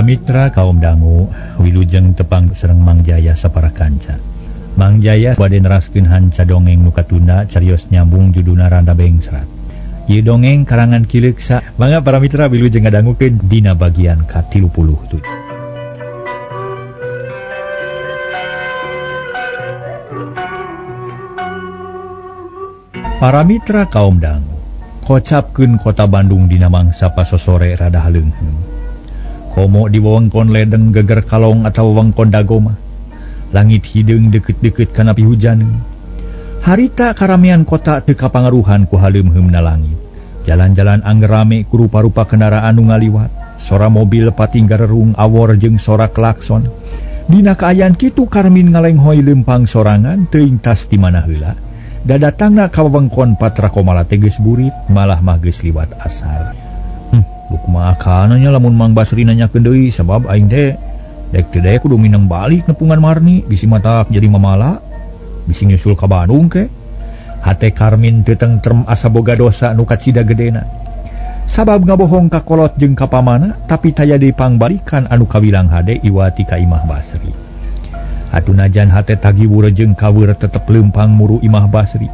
Para mitra kaum dangu wilujeng tepang sareng Mang Jaya sapara kanca. Mang Jaya bade neraskeun hanca dongeng nu katunda carios nyambung judulna Randa Bengsrat. Ieu dongeng karangan Ki Leuksa. Mangga para mitra wilujeng ngadangukeun dina bagian ka-37. Para mitra kaum dangu, kocapkeun kota Bandung dina mangsa pasosore rada haleungheung. Komo di wewengkon ledeng geger kalong atau wewengkon dagoma. Langit hideung deket-deket kana pihujaneun. Harita karamean kota teu kapangaruhan ku haleumheumna langit. Jalan-jalan angger rame ku rupa-rupa kendaraan nu ngaliwat. Sora mobil patinggarerung awor jeung sora klakson. Dina kaayaan kitu Karmin ngalenghoy leumpang sorangan teuing tas di mana heula. Dadatangna ka wewengkon Patra Komala teh geus burit, malah mah geus liwat asar. Kumaha akananya lamun Mang Basri nanyakeun deui sabab aing teh dek teu dek kudu minang balik nepungan Marni bisi matak jadi mamala bisi nyusul ka Bandung ke. Hate Karmin teu tentrem asa boga dosa nu kacida gedena. Sabab ngabohong ka kolot jeung ka pamana tapi taya deui pangbalikan anu kawilang hade iwati ka imah Basri. Atuh najan hate tagiwur jeung kaweur tetep leumpang muru imah Basri.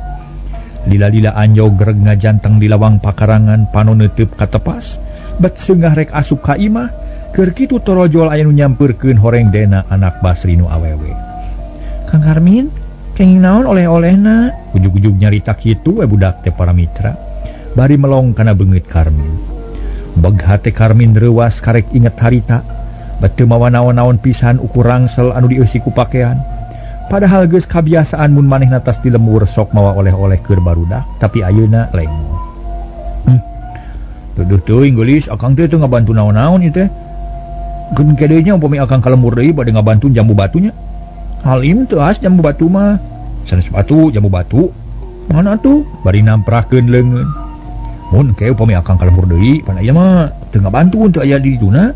Lila-lila anjog greg ngajanteng di lawang pakarangan panon neuteub katepas. Bet seungah rek asup ka imah, keur kitu torojol aya nu nyampeurkeun horeng dena anak Basri nu awewe. Kang Karmin, kenging naon oleh-olehna? Ujug-ujug nyarita kitu we budak teh para mitra. Bari melong kana beungeut Karmin. Beg hate Karmin reuwas karek inget harita. Bet teu mawa naon-naon pisan ukur rangsel anu dieusi ku pakean. Padahal geus kabiasaan mun manehna tas di lembur sok mawa oleh-oleh keur barudak, tapi ayeuna lengo. Duduh teuing geulis, akang teh teu ngabantu naon-naon ieu teh. Geun kedeunya umpami akang ka lembur deui bade ngabantu jambu batunya. Halim teu as jambu batu mah. Sanes batu, jambu batu. Mana atuh? Bari namprakeun leungeun. Mun ke upami akang ka lembur deui, pan aya mah teu ngabantu teu aya di dituna.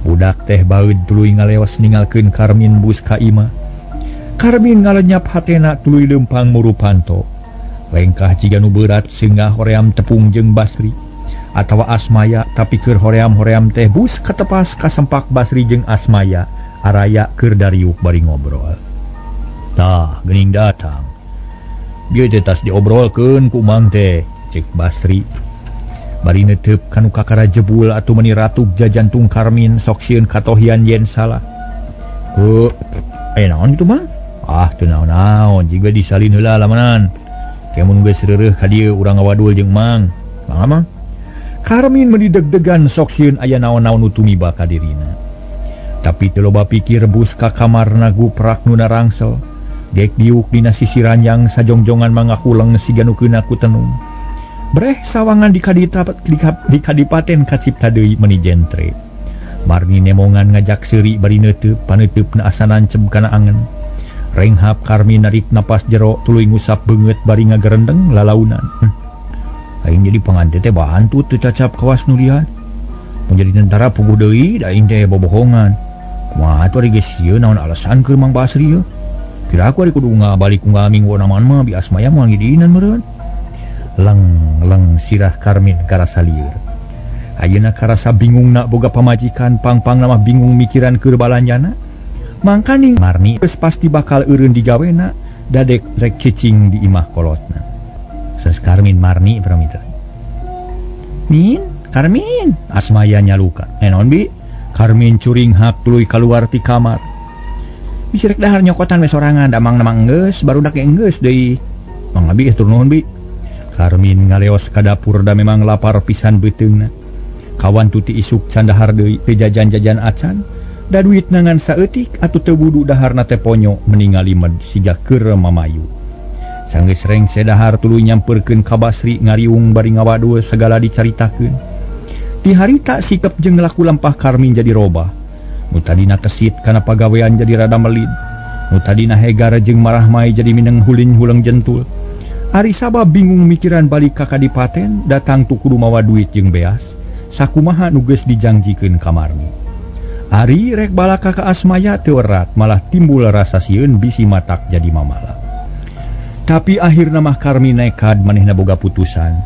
Budak teh baeud tuluy ngalewas ninggalkeun Karmin bus ka imah. Karmin ngalenyap hatena tuluy leumpang muru panto. Lengkah jiga nu beurat seungah hoream tepung jeung Basri atawa Asmaya, tapi keur hoream-hoream teh bus katepas kasempak Basri jeung Asmaya araya keur dariuk bari ngobrol. Tah, geuning datang. Bieu teh tas diobrolkeun ku Mang teh, ceuk Basri. Bari neuteup kanu kakara jebul atuh meuni ratuk jajantung Karmin sok sieun katohian yen salah. Heuh, aya naon kitu Mang? Ah, teu naon-naon, jiga disalin heula lamanan. Ke mun geus reureuh ka dieu urang ngawadul jeung Mang. Mangga Mang. Karmin meuni deg-degan sok sieun aya naon-naon nu tumiba ka dirina. Tapi teu loba pikir bus ka kamarna guprak nu narangsel. Gek diuk dina sisi ranjang sajongjongan mangakuleng siga nu keuna ku tenung. Breh sawangan di kadipaten kacipta deui meuni jentre. Marni nemongan ngajak seuri bari neuteub paneuteup asa nancem kana angen. Renghap Karmin narik napas jero tuluy ngusap beungeut bari ngagerendeng lalaunan. Aing jadi pangante teh bantu teu cacap kawas nurian. Mun jadi tentara puguh deui da aing teh bobohongan. Kumaha atuh ari geus ieu naon alasan keur Mang Basri ieu? Piraku ari kudu ngabalik ngaming wonaman mah bi Asmaya moal ngidinan meureun. Leng leng sirah Karmin karasa lieur. Ayeuna karasa bingungna boga pamajikan pang-pangna mah bingung mikiran keur balanjana. Mangkaning Marni geus pasti bakal eureun digawena dadek rek cicing di imah kolotna. Ses Karmin Marni pramita. Min, Karmin, Asmaya nyaluka. Naon bi? Karmin curing hak tuluy kaluar ti kamar. Bisi rek dahar nyokotan we sorangan, da mang namang geus, barudak ge geus deui. Mang abi tur nuhun bi. Karmin ngaleos ka dapur da memang lapar pisan beuteungna. Kawan tuti isuk can dahar deui teu jajan-jajan acan. Da duit nangan saeutik atuh teu wudu daharna teh ponyo meningali med siga keur mamayu. Sanggeus rengse dahar tuluy nyampeurkeun ka Basri ngariung bari ngawadul segala dicaritakeun. Ti harita sikep jeung laku lampah Karmin jadi robah. Nu tadina kesit kana pagawean jadi rada melid. Nu tadina hegar jeung marah mai jadi mineng hulin huleng jentul. Ari sabab bingung mikiran balik ka kadipaten datang tu kudu mawa duit jeung beas. Sakumaha nu geus dijangjikeun ka Marni. Ari rek balaka ka Asmaya teu erat malah timbul rasa sieun bisi matak jadi mamala. Tapi akhirna mah Karmin nekad manehna boga putusan.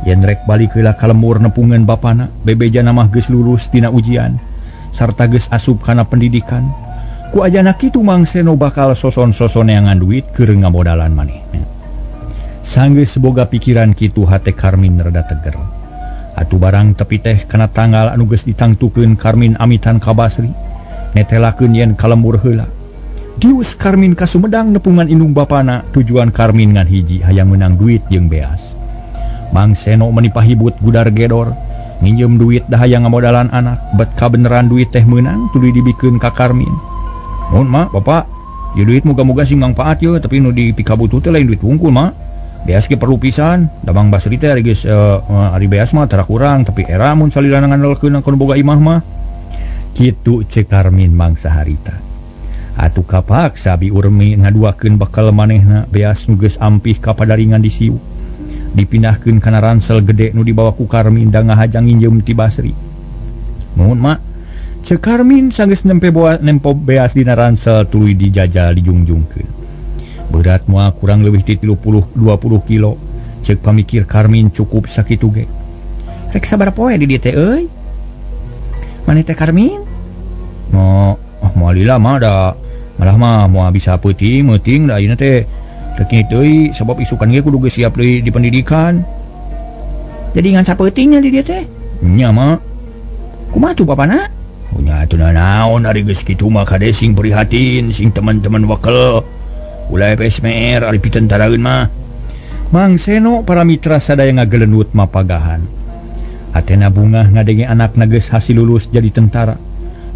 Yen rek balik heula ka lembur nepungan bapana, bebejana mah geus lulus tina ujian. Sarta geus asup kana pendidikan. Ku ajana kitu Mang Seno bakal soson-soson neangan duit keur ngamodalan manehna. Sanggeus boga pikiran kitu hate Karmin rada teger. Atuh barang tepi teh kana tanggal anu geus ditangtukeun Karmin amitan ka Basri. Netelakeun yen ka lembur heula. Dius Karmin ka Sumedang nepungan indung bapana, tujuan Karmin ngan hiji hayang meunang duit jeung beas. Mang Seno meni pahibut gudar gedor, nginjem duit dah hayang ngamodalan anak, bet kabeneran duit teh meunang tuluy dibikeun ka Karmin. Nuhun mak, bapak, ieu duit muga-muga sing mangpaat yeuh, tapi nu dipikabutuh teh lain duit wungkul mak. Beas ge perlu pisan, da Mang Basri teh ari geus ari beas mah tara kurang, tapi era mun salilana ngandalkeun kana boga imah mah. Kitu ceuk Karmin mangsa harita. Atuh kapaksa Bi Urmi ngaduakeun bekal manehna beas nu geus ampih ka padaringan disiu. Dipindahkeun kana ransel gede nu dibawa ku Karmin da ngahajang nginjem ti Basri. Nuhun mak. Ceuk Karmin sanggeus nempe boa nempo beas dina ransel tuluy dijajal dijungjungkeun. Berat moal kurang leuwih ti 30 20 kilo. Ceuk pamikir Karmin cukup sakitu ge. Rek sabaraha poe di dieu teh euy? Maneh teh Karmin? Mo, ah moal lila mah da malah mah moal bisa peuting meuting da ayeuna teh teu kieu deui sabab isukan ge kudu geus siap deui di pendidikan. Jadi ngan sapeutingnya di dieu teh? Nya mah. Kumaha tuh bapana? Nya atuh naon ari geus kitu mah kade sing prihatin sing teman-teman wakel. Ulah FSMR ari pitentaraeun mah. Mang Seno para mitra sadaya ngagelenut mapagahan. Hatena bungah ngadenge anakna geus hasil lulus jadi tentara.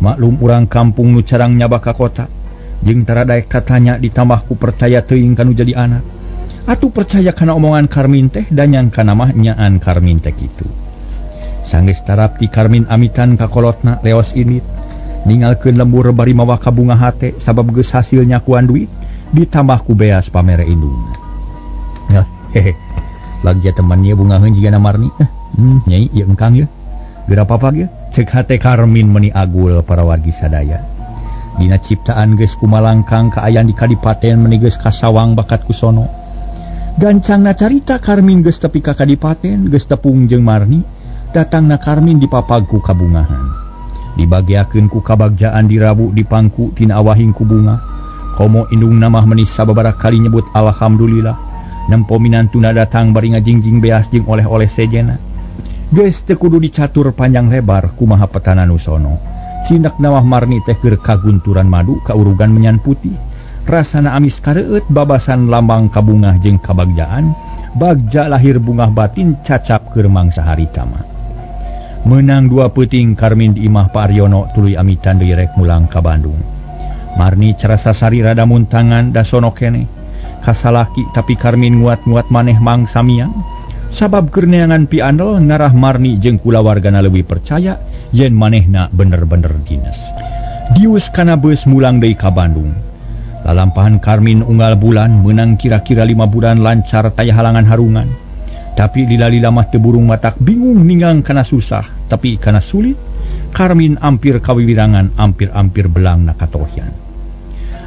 Maklum urang kampung nu carang nyaba ka kota. Jeung tara daek tatanya ditambah ku percaya teuing kanu jadi anak. Atuh percaya kana omongan Karmin teh da nyangkana mah nyaan Karmin teh kitu. Sanggeus tarap ti Karmin amitan ka kolotna leos indit. Ningalkeun lembur bari mawa kabunga hate sabab geus hasil nyakuan duit ditambah ku beas pamere indungna. Nah, hehe. Bagja teman ieu bungaheun jiga Marni. Nyai ieu engkang ieu. Geura papag ieu. Ceuk hate Karmin meuni agul para wargi sadaya. Dina ciptaan geus kumalangkang kaayaan di kadipaten meuni geus kasawang bakat ku sono. Gancangna carita Karmin geus tepi ka kadipaten geus tepung jeung Marni. Datangna Karmin dipapag ku kabungahan. Dibagiakeun ku kabagjaan dirabu dipangku tina awahing ku bunga. Komo indungna mah meuni sababaraha kali nyebut alhamdulillah. Nempo minantuna datang bari ngajingjing beas jeung oleh-oleh sejena. Geus teu kudu dicatur panjang lebar kumaha petana nu sono. Cindak mah Marni teh keur kagunturan madu kaurugan menyan putih. Rasana amis kareueut babasan lambang kabungah jeung kabagjaan. Bagja lahir bungah batin cacap keur mangsa harita mah. Menang dua peuting Karmin di imah Pak Aryono tuluy amitan deui rek mulang ka Bandung. Marni carasa sari rada muntangan da sono keneh. Kasalaki tapi Karmin nguat-nguat maneh mang samiang. Sabab keur neangan piandel ngarah Marni jeung kulawargana leuwih percaya yen manehna bener-bener dinas. Dius kana beus mulang deui ka Bandung. Lalampahan Karmin unggal bulan meunang kira-kira 5 bulan lancar taya halangan harungan. Tapi lila-lila mah teu burung matak bingung ningang kana susah, tapi kana sulit. Karmin ampir kawiwirangan, ampir-ampir belang na katohyan.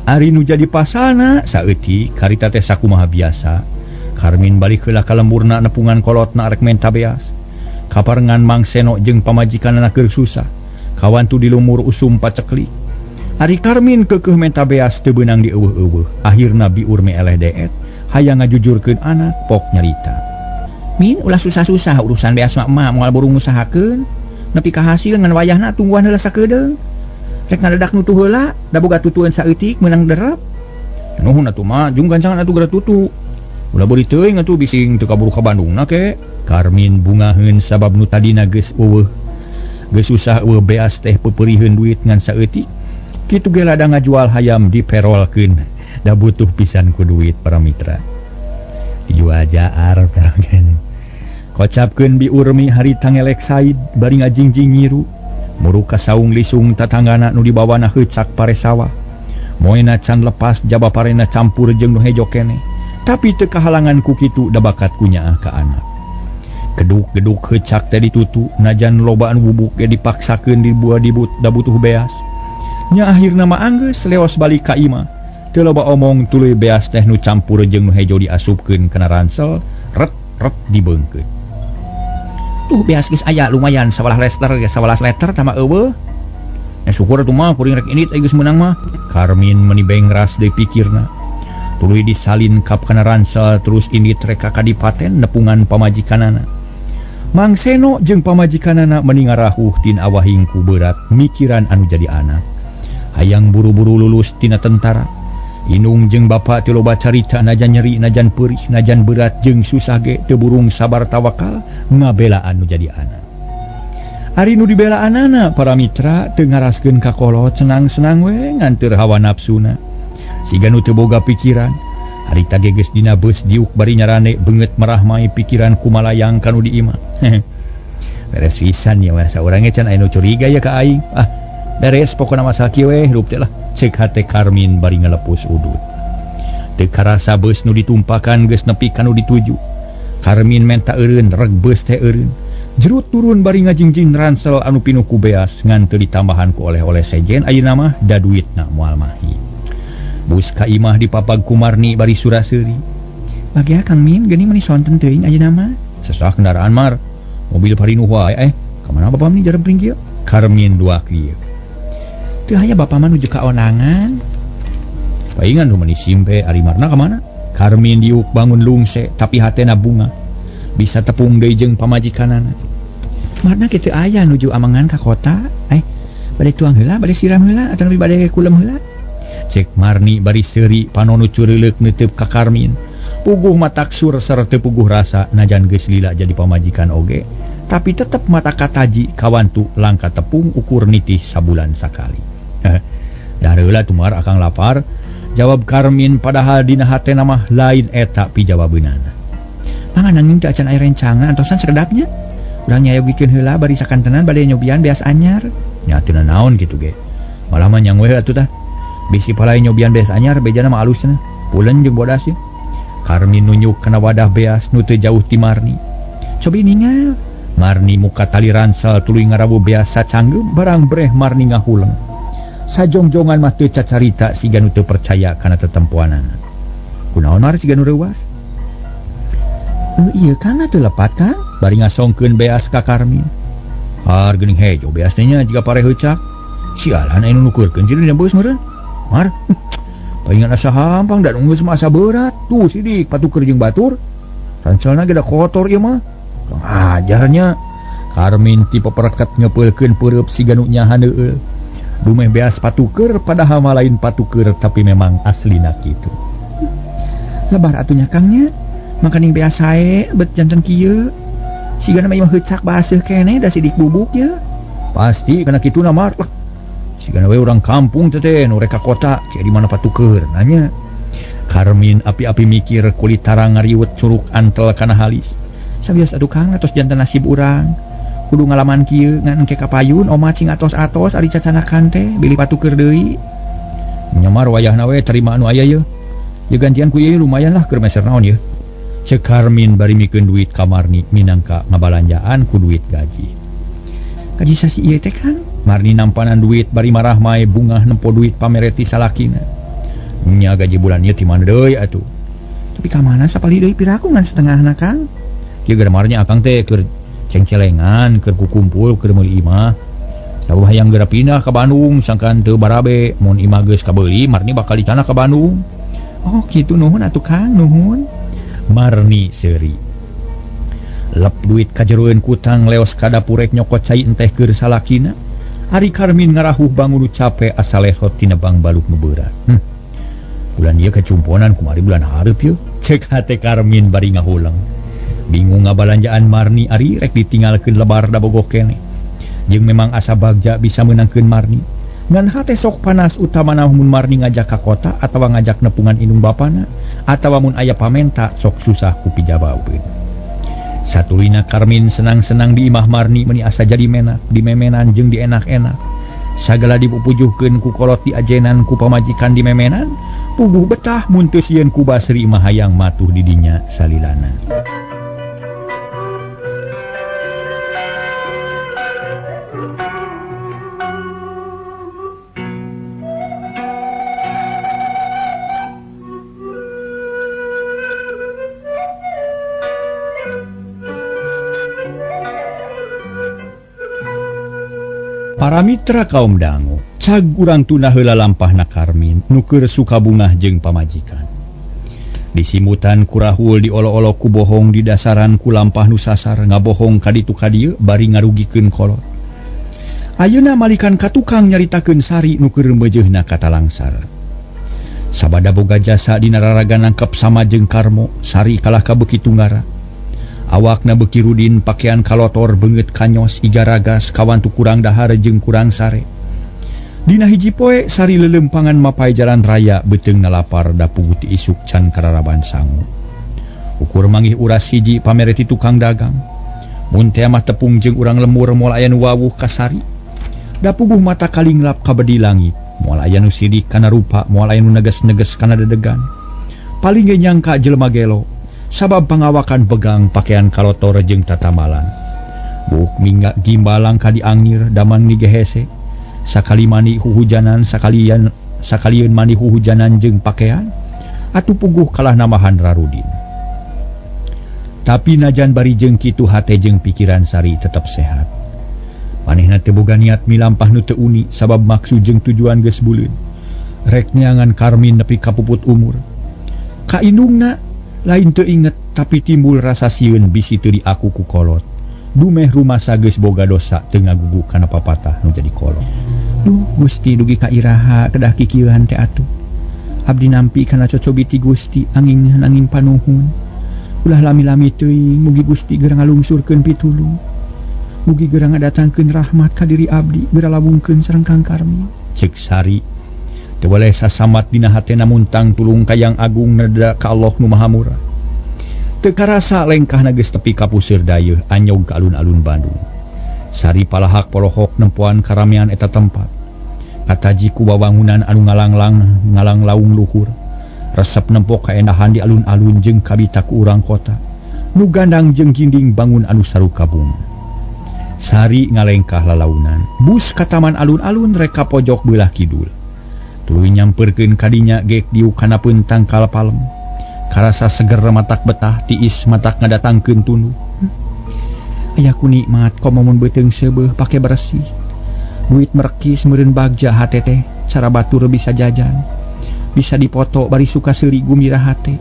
Ari nu jadi pasalna saeutik karita teh sakumaha biasa. Karmin balik heula ka lemburna nepungan kolotna arek menta beas. Kaparengan Mang Seno jeung pamajikanna keur susah. Kawantu di lumur usum paceklik. Ari Karmin keukeuh menta beas teu beunang dieuweuh-euweuh. Akhirna biur me eleh deet, hayang ngajujurkeun anak pok nyarita. Min ulah susah-susah urusan beas mah emak moal burung ngusahakeun. Nepi ka hasil ngan wayahna tungguan heula sakedeung. Rek ngadadak nutuh heula, da boga tutueun saeutik meunang derep. Nuhun atuh mah, jung gancangan atuh geura tutu. Ulah beuri teuing atuh bising teu kaburu ka Bandungna ke. Karmin bungaheun sabab nu tadina geus eueuh. Geus susah eueuh beas teh peupeuriheun duit ngan saeutik. Kitu ge lada ngajual hayam diperolkeun. Da butuh pisan ku duit para mitra. Dijual jaar perolkeun. Kocapkeun Bi Urmi harita ngelek Said bari ngajingjing nyiru. Muruk ka saung lisung tatanggana nu dibawana heucak pare sawah. Moena can lepas jaba parena campur jeung nu hejo keneh. Tapi teu kahalangan ku kitu da bakat ku nyaah ka anak. Geduk-geduk heucak teh ditutu najan lobaan bubuk ge dipaksakeun dibuah dibut da butuh beas. Nya akhirna mah anggeus leos balik ka imah. Teu loba omong tuluy beas teh nu campur jeung nu hejo diasupkeun kana ransel, ret-ret dibeungkeut. Tuh beas geus aya lumayan 11 liter ge 11 liter tambah eueuh. Syukur atuh mah kuring rek indit geus meunang mah. Karmin meuni bengras deui pikirna. Tuluy disalin kap kana ransel terus indit rek ka kadipaten nepungan pamajikanana. Mang Seno jeung pamajikanana meuni ngarahuh tina awahing ku berat mikiran anu jadi anak. Hayang buru-buru lulus tina tentara. Inung jeung bapa teu loba carita najan nyeri najan perih najan berat jeung susah ge teu burung sabar tawakal ngabelaan nu jadi anak. Ari nu dibelaanana para mitra teu ngaraskeun ka kolot senang-senang we nganteur hawa nafsuna. Siga nu teu boga pikiran. Harita ge geus dina beus diuk bari nyarane beungeut marahmai pikiran kumalayang kanu di imah. Beres pisan ya mah saurang ge can aya nu curiga ya ka aing. Ah, beres pokona mah sakieu we hirup teh lah. Cek hate Karmin bari ngalepus udut. Teu karasa beus nu ditumpakan geus nepi ka nu dituju. Karmin menta eureun reg beus teh eureun. Jerut turun bari ngajingjing ransel anu pinuh ku beas ngan teu ditambahan ku oleh-oleh sejen ayeuna mah da duitna moal mahi. Bus ka imah dipapag ku Marni bari suraseuri. Bagia Kang Min geuning meuni sonten teuing ayeuna mah. Sesah kendaraan mar. Mobil parinuh wae ka mana bapa meni jarempring kieu? Karmin duak ieu. Teu aya bapa mah nuju ka onangan. Paingan nu meuni simpe ari Marna ka mana? Karmin diuk bangun lungse tapi hatena bunga. Bisa tepung deui jeung pamajikanana. Marna kitu aya nuju amangan ka kota. Bade tuang heula, bade siram heula atawa bade kulem heula. Cek Marni bari seuri panon nu cureuleup neuteub ka Karmin. Puguh mataksur sarta puguh rasa najan geus lila jadi pamajikan oge, tapi tetep mata kataji kawantu langka tepung ukur nitih sabulan sakali. Dah heula tumar akang lapar, jawab Karmin padahal dina hatena mah lain eta pijawabeunana. Mangga nanging teu acan aya rencangan antosan sekedapnya. Urang nyayogikeun heula bari sakantenan bade nyobian beas anyar. Nya teu naon kitu ge. Malah mah nyang we atuh tah. Bisi palai nyobian beas anyar bejana mah alus cenah. Pulen jeung bodas ye. Karmin nunjuk kana wadah beas nu teu jauh ti Marni. Cobi ningal. Marni muka tali ransel tuluy ngarawu beas sacanggeum barang breh Marni ngahuleng. Sajongjongan mah teu cacarita siga nu teu percaya kana tetempoanana. Kunaon mar siga nu reuwas? Iya Kang atuh lepat Kang. Bari ngasongkeun beas ka Karmin. Har geuning hejo beas teh nya jiga pare heucak. Sialan aya nu nukeurkeun jeung dina beus meureun. Mar. Paingan asa hampang da geus mah asa berat. Tuh sidik patuker jeung batur. Rancelna ge da kotor ieu mah. Kang ajarnya. Karmin ti pepereket ngepeulkeun peureub siga nu nyahan heueul. Dumeh beas patuker padahal mah lain patuker tapi memang aslina kitu. Lebar atuh nya Kang nya. Makaning beas sae bet janten kieu. Sigana mah heucak baseuh keneh da sidik bubuk ye. Pasti kana kituna mar. Lah. Sigana we urang kampung teh teh nu rek ka kota kieu di mana patuker nanya. Karmin api-api mikir kulit tarang ngariwet curuk antel kana halis. Sabios atuh Kang atos janten nasib urang. Kudu ngalaman kieu ngan engke kapayun oma cing atos-atos ari cacanakan teh bilih patuker deui. Nyamar wayahna we terima anu aya ye. Ye gantian ku ieu lumayan lah keur meser naon ye. Cek Karmin bari mikeun duit ka Marni minangka ngabalanjaan ku duit gaji. Gaji sasi ieu teh Kang. Marni nampanan duit bari marah mae bungah nempo duit pamereti salakina. Nya gaji bulan ieu ti mana deui atuh. Tapi ka mana sapali deui piraku ngan setengahna Kang. Kieu gemarnya akang teh keur cengcelengan, keur kukumpul, keur meuli imah. Sabab hayang geura pindah ka Bandung sangkan teu barabe mun imah geus kabeuli Marni bakal dicana ka Bandung. Oh kitu nuhun atuh Kang, nuhun. Marni seuri. Lep duit kajeroeun kutang leos ka dapur rek nyokot cai enteh keur salakina. Ari Karmin ngarahuh bangun nu cape asa lehot tina bangbaluk nu beurat. Bulan ieu kacumponan kumari bulan hareup yeuh. Cek hate Karmin bari ngahuleng. Bingung ngabalanjaan Marni ari rek ditinggalkeun lebar da bogoh keneh. Jeung memang asa bagja bisa meunangkeun Marni. Ngan hate sok panas utamana mun Marni ngajak ka kota atawa ngajak nepungan indung bapana atawa mun aya pamenta sok susah ku pijabaweun. Satuluyna Karmin senang-senang di imah Marni meuni asa jadi menak, dimemenan jeung dienak-enak. Sagala dipupujuhkeun ku kolot diajenan ku pamajikan dimemenan, puguh betah mun teu sieun ku Basri mah hayang matuh di dinya salilana. Para mitra kaum dangu, Cag urang tuna heula lampahna Karmin nu keur suka bungah jeung pamajikan. Disimutan ku Rahul diolo-olo ku bohong di dasaran ku lampah nu sasar ngabohong ka ditu ka dieu bari ngarugikeun kolot. Ayeuna malikan ka tukang nyaritakeun Sari nu keur meujeuhna ka Talangsara. Sabada boga jasa dina raraga nangkep sama jeung Karmo, Sari kalah ka beuki tunggara. Awakna beuki rudin, pakaian kalotor, beungeut kanyos, igaragas, kawantu kurang dahar jeung kurang sare. Dina hiji poe Sari leuleumpangan mapai jalan raya beuteungna lapar da puguh ti isuk can kararaban sangu. Ukur manggih uras hiji pamere ti tukang dagang. Mun teh mah tepung jeung urang lemur moal aya nu wawuh ka Sari. Da puguh mata kalinglap kabedi langit, moal aya nu sidik kana rupa, moal aya nu neges-neges kana dedegan. Paling ge nyangka jelema gelo, sabab pangawakan pegang pakaian kalotor jeung tatamalan. Buuk mingga gimbalang ka diangir damang ni gehese. Sakali mandi huhujanan, sakalieun mandi huhujanan jeung pakaian, atuh puguh kalah namahan rarudin. Tapi najan bari jeung kitu hate jeung pikiran Sari tetep sehat. Manehna teu boga niat milampah nu teu uni sabab maksud jeung tujuan geus buleun. Rek neangan Karmin nepi ka puput umur. Ka indungna lain teu inget tapi timbul rasa sieun bisi teu diaku ku kolot. Dumeh rumasa geus boga dosa teu ngagugu kana papatah nu jadi kolot. Duh Gusti dugi ka iraha kedah kikieuhan teh atuh. Abdi nampi kana cocobi ti Gusti angin angin panuhun. Ulah lami-lami teuing mugi Gusti geura ngalungsurkeun pitulung. Mugi geura ngadatangkeun rahmat ka diri abdi geura lawungkeun sareng Kang Karmin. Ceuk Sari teu boleh sasamat dina hatena muntang tulung ka Yang Agung neda ka Allah nu Maha Murah. Teu karasa lengkahna geus tepi ka puseur dayeuh anyog ka alun-alun Bandung. Sari palahak polohok nempoan karamean eta tempat. Kataji ku wawangunan anu ngalanglang ngalanglaung luhur. Resep nempok kaendahan di alun-alun jeung kabita ku urang kota. Nu gandang jeung ginding bangun anu sarukabung. Sari ngalengkah lalaunan. Bus ka taman alun-alun rek ka pojok beulah kidul. Tuluy nyamperkeun kadinya gek diuk kana tangkal palem. Karasa seger matak betah tiis matak ngadatangkeun tunduh. Aya ku nikmat komo mun beuteung seubeuh pake bersih. Duit merekis meureun bagja hate teh, cara batur bisa jajan. Bisa dipoto bari suka seuri gumira hate.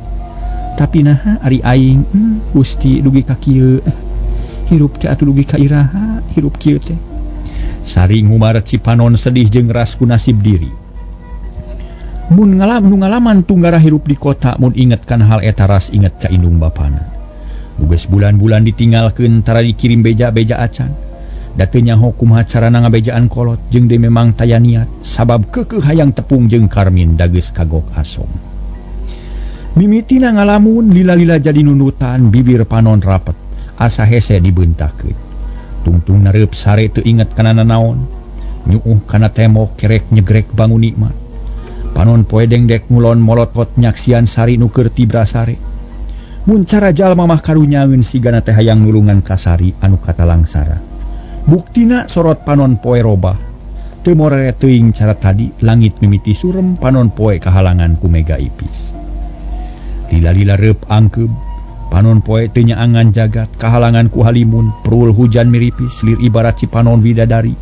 Tapi naha ari aing, Gusti dugi ka kieu. Hirup teh atuh dugi ka iraha, hirup kieu teh. Sari ngumar cipanon sedih jeung ras ku nasib diri. Mun nu ngalaman tunggara hirup di kota mun inget kana hal eta ras inget ka indung bapana. Geus bulan-bulan ditinggalkeun tara dikirim beja-beja acan. Da teu nyaho kumaha carana ngabejaan kolot jeung deui memang taya niat sabab keukeuh hayang tepung jeung Karmin da geus kagok asom. Mimitina ngalamun lila-lila jadi nunutan bibir panon rapet asa hese dibeuntakeun. Tungtung nareup sare teu inget kana nanaon. Nyuuh kana tembok kerek nyegrek bangun nikmat. Panon poe dengdek ngulon molotot nyaksian Sari nu keur tibra sare. Mun cara jalma mah karunyaeun sigana teh hayang nulungan ka Sari anu katalangsara. Buktina sorot panon poe robah. Teu morere teuing cara tadi langit mimiti surem panon poe kahalangan ku mega ipis. Lila-lila reup angkeub panon poe teu nyaangan jagat kahalangan ku halimun prul hujan miripis lir ibarat si panon widadari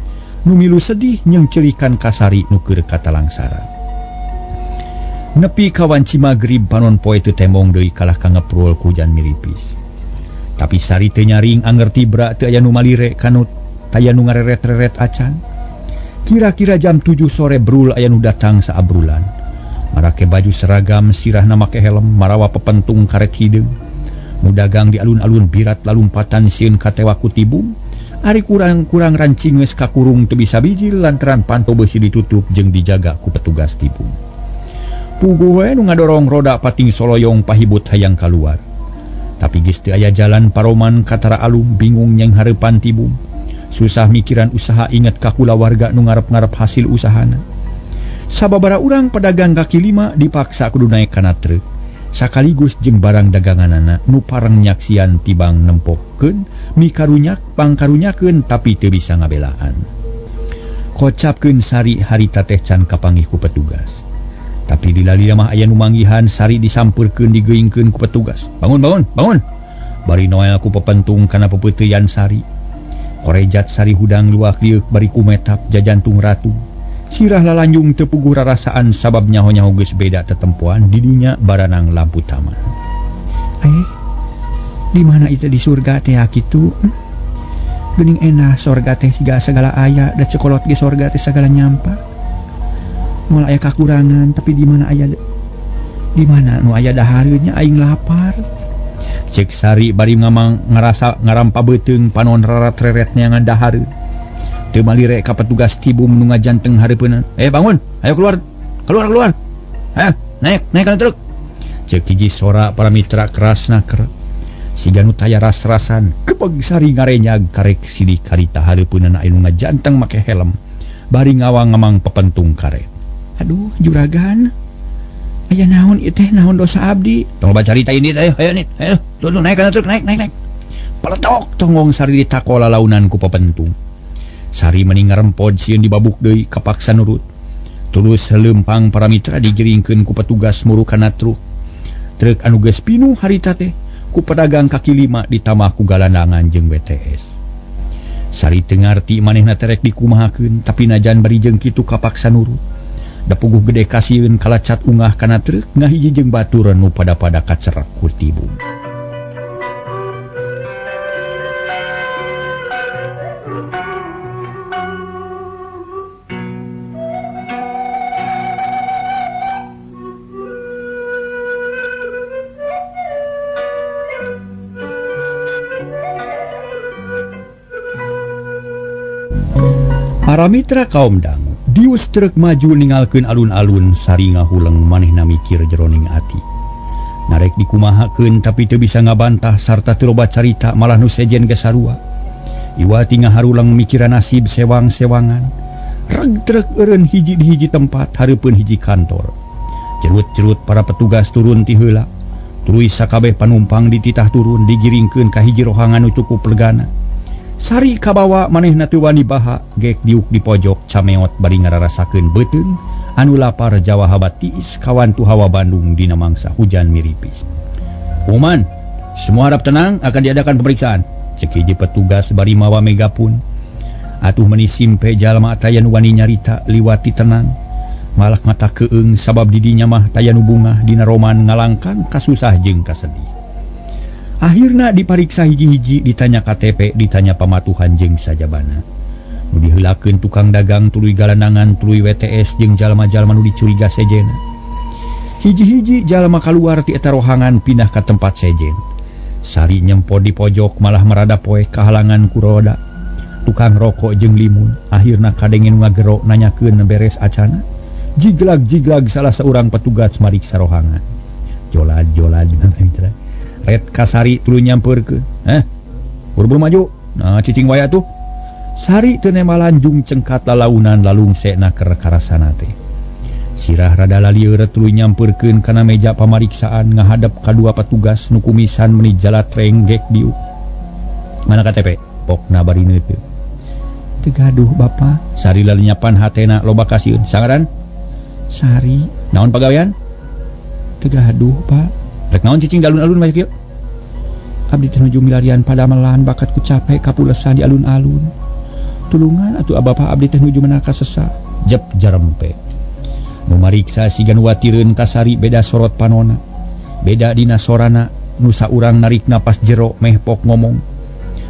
nu milu sedih nyeungceurikan ka Sari nu keur katalangsara. Nepi ka wanci magrib panon poe teu tembong deui kalah ka ngeprul ku hujan miripis. Tapi Sari teu nyaring anger tibra teu aya nu malire kanut taya nu ngareret-reret acan. Kira-kira jam 7 sore brul aya nu datang saabrulan. Marake baju seragam sirahna make helm marawa pepentung karet hideung. Nu dagang di alun-alun birat lalumpatan sieun katewa ku tibung. Ari kurang-kurang rancingeus kakurung teu bisa bijil lantaran panto beusi ditutup jeung dijaga ku petugas tibung. Puguh we nu ngadorong roda pating soloyong pahibut hayang kaluar. Tapi geus teu aya jalan paroman katara alum bingung nyeng hareupan tibung. Susah mikiran usaha inget ka kulawarga nu ngarep-ngarep hasil usahana. Sababara urang pedagang kaki lima dipaksa kudu naek kana truk. Sakaligus jeung barang daganganana nu pareng nyaksian tibang nempokeun mikarunyak pangkarunyakeun tapi teu bisa ngabelaan. Kocapkeun Sari harita teh can kapanggih ku petugas. Tapi lila-lila mah aya nu manggihan Sari disampeurkeun digeungkeun ku petugas. Bangun bangun bangun. Bari noel ku pepentung kana pepeuteuyan Sari. Korejat Sari hudang luak lieuk bari kumetap jajantung ratu. Sirah lalanjung teu puguh rarasaan sabab nyaho-nyaho geus beda tetempoan didinya baranang lampu taman. Di mana itu di surga teh kitu? Geuning enak sorga teh siga sagala aya da cekolot ge sorga teh sagala nyampa. Moal aya kakurangan tapi di mana aya di mana nu aya dahareunnya aing lapar. Cek Sari bari ngamang ngarasa ngarampa beuteung panon rarat-reret neangan dahareun. Teu malire ka petugas tibum nu ngajanteng hareupeunna. Bangun, ayo keluar. Keluar, keluar. Ayo, naik, naik kana truk. Cek hiji sora para mitra kerasna ker. Siga nu taya ras-rasan, kepeg Sari ngarenyag karek silih karita hareupeunna anu ngajanteng make helm. Bari ngawang-ngamang pepentung karet. Aduh, juragan. Aya naon ieu teh, naon dosa abdi? Tong loba carita ini ayo, ayo nit. Ayo, tuh naik kana truk, naik, naik, naik. Peletok tonggong Sari ditakola launan ku pepentung. Sari meni ngarempod sieun dibabuk deui kapaksa nurut. Tulus leumpang para mitra digiringkeun ku petugas muru kana truk. Truk anu geus pinuh harita teh ku pedagang kaki lima ditambah ku galandangan jeung WTS. Sari teu ngarti manehna terek dikumahakeun tapi najan bari jeung kitu kapaksa nurut. Da puguh gede kasieun kalacat ungah kana truk ngahiji jeung batur nu pada-pada kacerak ku tibum. Para mitra kaum dangu, dius truk maju ninggalkeun alun-alun Sari ngahuleng manehna mikir jeroning ati. Narek dikumahakeun tapi teu bisa ngabantah sarta teu loba carita malah nu sejen ge sarua. Iwati ngaharulang mikiran nasib sewang-sewangan. Reg truk eureun hiji di hiji tempat hareupeun hiji kantor. Cerut-cerut para petugas turun ti heula. Tuluy sakabeh panumpang dititah turun digiringkeun ka hiji rohangan nu cukup legana. Sari kabawa manehna teu wani baha gek diuk di pojok cameot bari ngararasakeun beuteung anu lapar Jawa habat tiis kawantu hawa Bandung dina mangsa hujan miripis. Uman, semua harap tenang akan diadakan pemeriksaan. Cek hiji petugas bari mawa megapun. Atuh meni simpe jalma taya nu wani nyarita liwati tenang. Malah mata keung sabab didinya mah taya nu bungah dina roman ngalangkang kasusah jeung kasedih. Akhirna dipariksa hiji-hiji, ditanya KTP, ditanya pamatuhan jeung sajabana. Nu diheulakeun tukang dagang tuluy galanangan tuluy WTS jeung jalma-jalma nu dicuriga sejena. Hiji-hiji jalma kaluar ti eta rohangan pindah ka tempat sejen. Sari nyempo di pojok malah merada poek kahalangan ku roda. Tukang rokok jeung limun akhirna kadenge nu ngagero nanyakeun beres acana. Jiglag-jiglag salah seorang petugas mariksa rohangan. Jolad-jolad Red kasari tuluy nyampeurkeun. Buru-buru maju. Nah, cicing waya tuh. Sari teu nemalanjung cengkat lalaunan lalungsekna keur karasana teh. Sirah rada lalieur tuluy nyampeurkeun kana meja pamariksaan ngahadap ka dua petugas nu kumisan meuni jalatreng gek diuk. Mana KTP? Pokna bari neuteut. Teu gaduh Bapa. Sari lalinyapan hatena loba kasieun. Sangaran? Sari. Naon pagawean? Teu gaduh, Pak. Rek naon cicing di alun-alun bae kieu? Abdi teh nuju milarian padamelan bakat ku capek kapulesan di alun-alun. Tulungan atuh abapa abdi teh nuju menaka sesa. Jep jarempe. Nu mariksa siga nu watireun ka Sari beda sorot panona. Beda dina sorana nu saurang narik napas jero meh pok ngomong.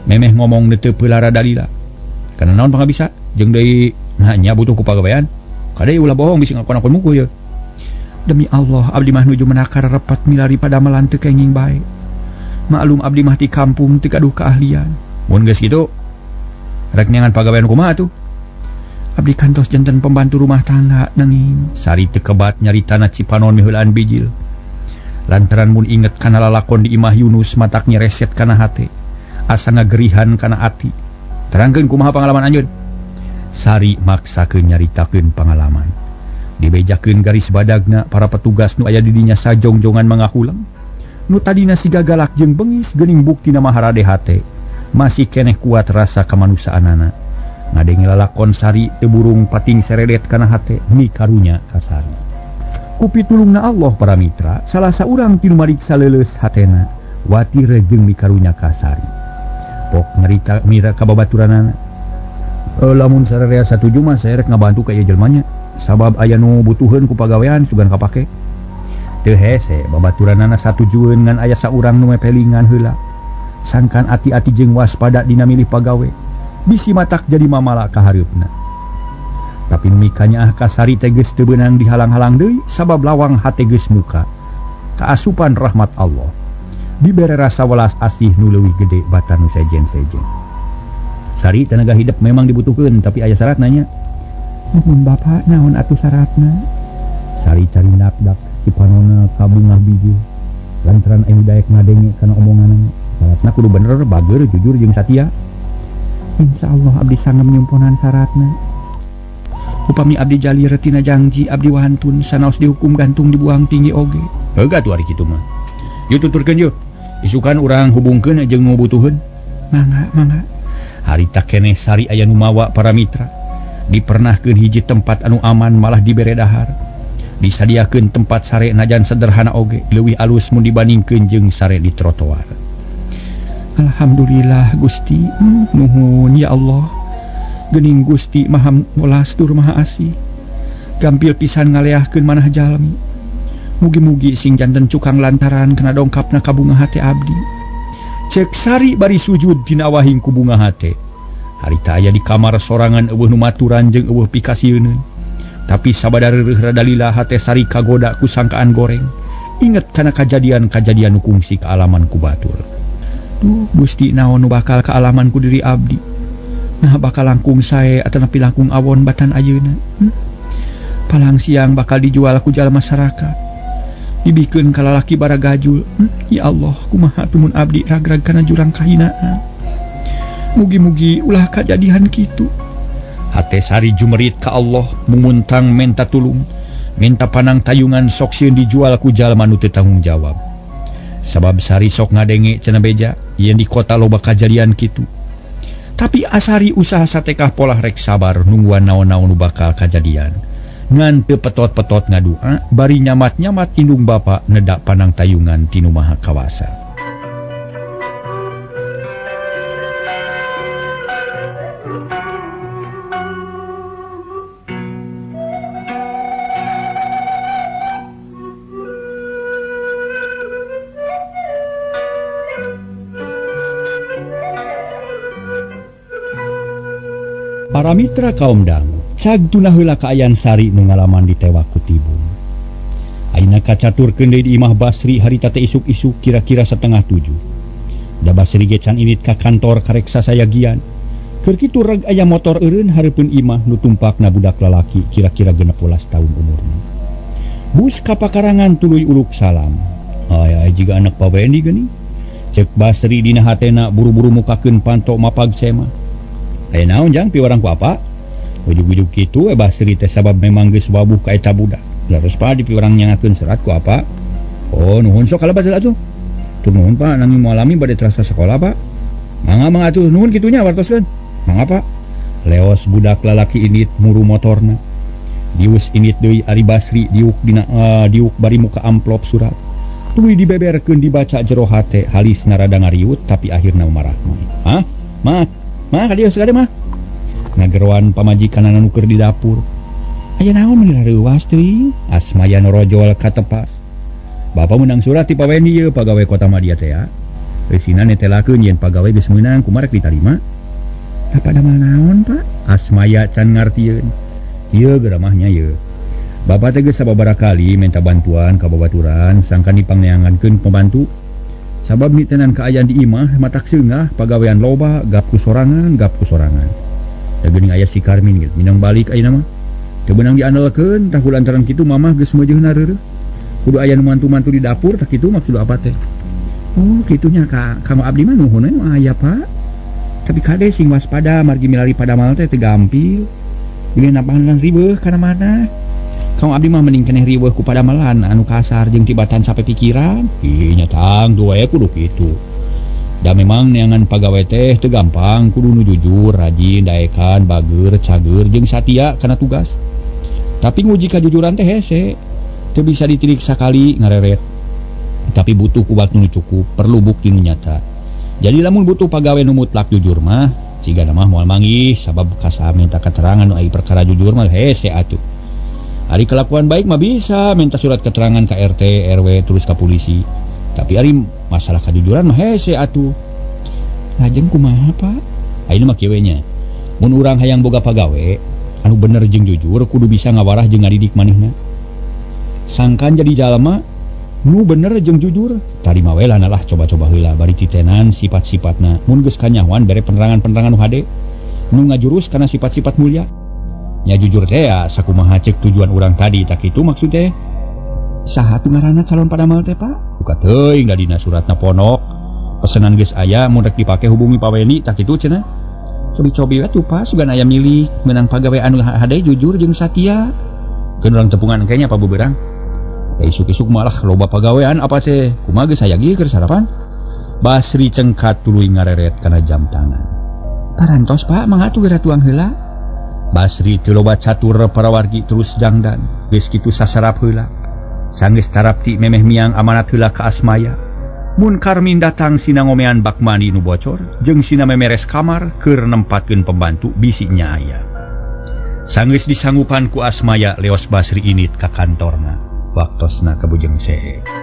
Memeh ngomong teu peulara dalila. Kana naon pangabisa? Jeung deui nah nya butuh ku pagawean. Kade ulah bohong bisi ngakon-akon muku ye. Demi Allah abdi mah nuju menakar repat milari padamelan teu kenging bae. Maklum abdi mah ti kampung teu gaduh keahlian. Mun geus kitu rek neangan pagawean kumaha atuh? Abdi kantos janten pembantu rumah tangga nanging Sari teu kebat nyaritana cipanon miheulaan bijil. Lantaran mun inget kana lalakon di imah Yunus matak nyereset kana hate. Asa ngagerihan kana ati. Terangkeun kumaha pangalaman anjeun? Sari maksakeun nyaritakeun pangalaman. Dibejakeun garis badagna para petugas nu aya di dinya sajongjongan mangahulang. Nu tadina siga galak jeung bengis geuning buktina mah harade hate. Masih keneh kuat rasa kamanusaanana. Ngadenge lalakon Sari teu burung pating seredet kana hate mikarunya ka Sari. Ku pitulungna Allah para mitra, salah saurang ti nu mariksa leuleus hatena, watir jeung mikarunya ka Sari. Pok nyarita mira ka babaturanana. Lamun sararea satuju mah saya rek ngabantu ka ieu jelmanya. Sabab aya nu butuheun ku pagawean sugan kapake. Teu hese babaturanana satujueun ngan aya saurang nu mepelingan heula. Sangkan ati-ati jeung waspada dina milih pagawe. Bisi matak jadi mamala ka hareupna. Tapi nu mikanyaah ka Sari teh geus teu beunang dihalang-halang deui sabab lawang hate geus muka. Kaasupan rahmat Allah. Dibere rasa welas asih nu leuwih gede batan nu sejen-sejen. Sari tenaga hidup memang dibutuhkeun tapi aya syaratna nya. Nuhun Bapak, naon atuh syaratna? Sari cari dak di panona ka bungah biji. Lantaran aya daek ngadenge kana omonganna. Syaratna kudu bener, bager, jujur jeung satia. Insyaallah abdi sangem nyumponan syaratna. Upami abdi jalir tina jangji abdi wantun sanaos dihukum gantung dibuang tinggi oge. Heuh atuh ari kitu mah. Yeuh tuturkeun yeuh. Isukan urang hubungkeun jeung nu butuheun. Mangga, mangga. Harita keneh Sari aya nu mawa para mitra. Dipernahkeun hiji tempat anu aman malah dibere dahar. Disadiakeun tempat sare najan sederhana oge leuwih alus mun dibandingkeun jeung sare di trotoar. Alhamdulillah Gusti, nuhun ya Allah. Geuning Gusti Maha Welas tur Maha Asih. Gampil pisan ngaleahkeun manah jalmi. Mugi-mugi sing janten cukang lantaran kena dongkapna ka bunga hate abdi. Cek Sari bari sujud dina wahing ku bunga hate. Harita aya di kamar sorangan eueuh nu maturan jeung eueuh pikasieuneun. Tapi sabada reureuh rada lila hate Sari kagoda ku sangkaan goreng. Inget kana kajadian-kajadian nu kungsi kaalaman ku batur. Duh Gusti naon nu bakal kaalaman ku diri abdi. Nah bakal langkung sae atanapi langkung awon batan ayeuna. Palang siang bakal dijual ku jalma masyarakat. Dibikeun ka lalaki baragajul. Ya Allah, kumaha tumun abdi ragrag kana jurang kahinaan. Mugi-mugi ulah kajadian kitu. Hate Sari jumerit ka Allah, munguntang menta tulung, minta panang tayungan sok sieun dijual ku jalma nu teu tanggung jawab. Sabab Sari sok ngadenge cenah beja yen di kota loba kajadian kitu. Tapi Asari usaha satekah polah rek sabar nungguan naon-naon nu bakal kajadian. Ngan teu petot-petot ngadua bari nyamat-nyamat indung bapa nedak panang tayungan tinu Maha Kawasa. Para mitra kaum dangu, cag tunah heula kaayaan Sari nu ngalaman ditewak ku tibung. Ayeuna kacaturkeun deui di imah Basri harita teh isuk-isuk kira-kira 6:30. Da Basri ge can init ka kantor karek sasayagian. Keur kitu reg aya motor eureun hareupeun imah nu tumpakna budak lalaki kira-kira 16 tahun umurna. Bus ka pakarangan tuluy uluk salam. Ay ay jiga anak Pa Wendi geuning. Cek Basri dina hatena buru-buru mukakeun panto mapag sema. Aya naon jang piwarang ku apa? Ujug-ujug kitu Basri teh sabab memang geus wabuh ka eta budak. Leres pa di piwarang nyangakeun serat ku apa? Oh nuhun sok kalabat heula atuh. Tur nuhun Pak, nanging moal lami bade terasa sekolah Pak. Mangga mangga atuh nuhun kitunya wartoskeun. Mangga Pak. Leos budak lalaki init muru motorna. Dius init deui ari Basri diuk dina diuk bari muka amplop surat. Tuluy dibeberkeun dibaca jero hate halisna rada ngariut tapi akhirna marah. Hah? Mah, mah ka dieu sakade mah. Ngageroan pamajikanana nu keur di dapur. Aya naon meuni rareuwas teuing? Asmaya norojol katepas. Bapa meunang surat ti Pa Wendi yeuh pagawe kota Madia teh ya. Eusina netelakeun yen pagawe geus meunang kumaha rek ditarima? Apa damel naon, Pak? Asmaya can ngartieun. Ieu geramahnya yeuh. Bapa teh geus sababaraha kali minta bantuan ka babaturan sangkan dipangneangankeun pembantu. Sabab mitenan kaayaan di imah matak seungah pagawean loba gap ku sorangan gap ku sorangan. Da geuning aya si Karmin gitu minang balik ayeuna mah. Teu beunang diandalkeun tah lantaran kitu mamah geus meujeuhna reureuh. Kudu aya nu mantu-mantu di dapur tah kitu maksud apa teh? Oh kitunya ka kamu abdi mah nuhun we nu aya Pak. Tapi kade sing waspada margi milari padamal teh teu gampil. Bilih napahan riweuh kana mana. Kamu abdi mah mending keneh riweuh ku padamelan anu kasar jeung tibatan sampe pikiran. Ih nya tang dua we kudu kitu. Da memang neangan pagawe teh teu gampang kudu nu jujur, rajin, daekan, bager, cager jeung satia kana tugas. Tapi nguji kajujuran teh hese. Teu bisa ditilik sakali ngareret. Tapi butuh ku waktu nu cukup, perlu bukti nu nyata. Jadi lamun butuh pagawe nu mutlak jujur mah, Cigana mah moal manggih sabab kasaha minta keterangan nu ai perkara jujur mah hese atuh. Ari kelakuan baik mah bisa minta surat keterangan ka RT, RW terus ka polisi. Tapi ari masalah kejujuran mah hese atuh. Lajeng kumaha, Pak? Ayeuna mah kieu we nya. Mun urang hayang boga pagawe anu bener jeung jujur kudu bisa ngawarah jeung ngadidik manehna. Sangkan jadi jalma nu bener jeung jujur, tarima we lah coba-coba heula bari titenan sifat-sifatna. Mun geus kanyahoan bere penerangan-penerangan nu hade nu ngajurus kana sifat-sifat mulia. Nya jujur teh ya sakumaha cek tujuan urang tadi tak kitu maksud teh. Saha tuh ngaranna calon padamel teh, Pak? Buka teuing da dina suratna pondok. Pesenan geus aya mun rek dipake hubungi Pak Weni tak kitu cenah. Cobi-cobi we tuh Pak sugan aya milih meunang pagawe anu hade jujur jeung satia. Keun urang tepungan engke nya Pak Buberang. Da isuk-isuk malah loba pagawean apa teh? Kumaha geus aya ge keur sarapan? Basri cengkat tuluy ngareret kana jam tangan. Parantos Pak, mangga atuh geura tuang heula. Basri teu loba catur para wargi terus dangdan. Geus kitu sasarap heula. Sanggeus tarapti memeh miang amanat heula ka Asmaya. Mun Karmin datang sina ngomean bak mandi nu bocor jeung sina memeres kamar keur nempatkeun pembantu bisi nya aya. Sanggeus disanggupan ku Asmaya leos Basri init ka kantorna. Waktosna ka Bujeng Sehe.